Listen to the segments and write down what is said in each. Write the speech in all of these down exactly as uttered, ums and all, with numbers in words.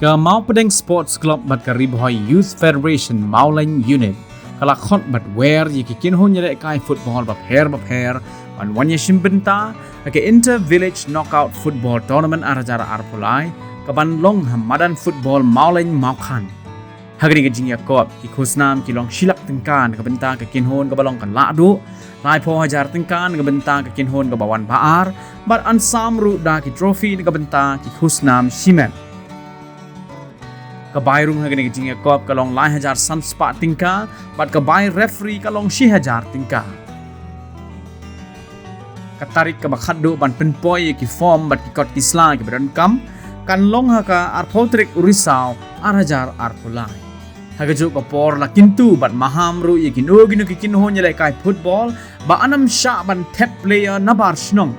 Ka Mawpdeng Sports Club bad ka Ri Bhoi Youth Federation Mawleng Unit ka la khot bad wer ïa ki kynhun ïalehkai football bapher bapher ban wan ïashim bynta ha ka Inter Village Knockout Football Tournament ar hajar arphew lai, ka ban long ha madan football Mawleng Mawkhan. Ha kane ka jingïakop, ki khusnam ki long shi lak tyngka na ka bynta ka kynhun kaba long ka lahduh, laiphew hajar tyngka na ka bynta ka kynhun kaba wan ba ar, bad yn sam ruh da ki trophy na ka bynta ki khusnam shimet. Ka bai rung ha kane ka jingïakop ka long lai hajar san spah tyngka, bad ka bai referee ka long shi hajar tyngka. Ka tarik kaba khatduh ban pynpoi ïa ki form bad ki kot ki sla kiba donkam kan long ha ka arphew tarik u Risaw ar hajar arphew lai. Ha kajuh ka por la kyntu bad maham ruh ïa kino kino ki kynhun ïalehkai football ba yn ym shah ban thep player nabar shnong.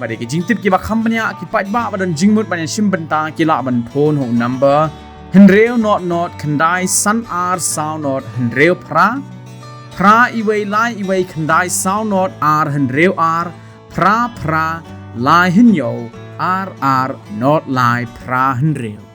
Bad ïa ki jingtip kiba kham bniah, ki paidbah ba don jingmut ban ïashim bynta ki lah ban phone ha u number hynriew nod nod khyndai san ar saw nod hynriew phra, phra iwei lai iwei khyndai saw nod ar hynriew ar, phra phra lai hynñiew ar ar nod lai phra hynriew.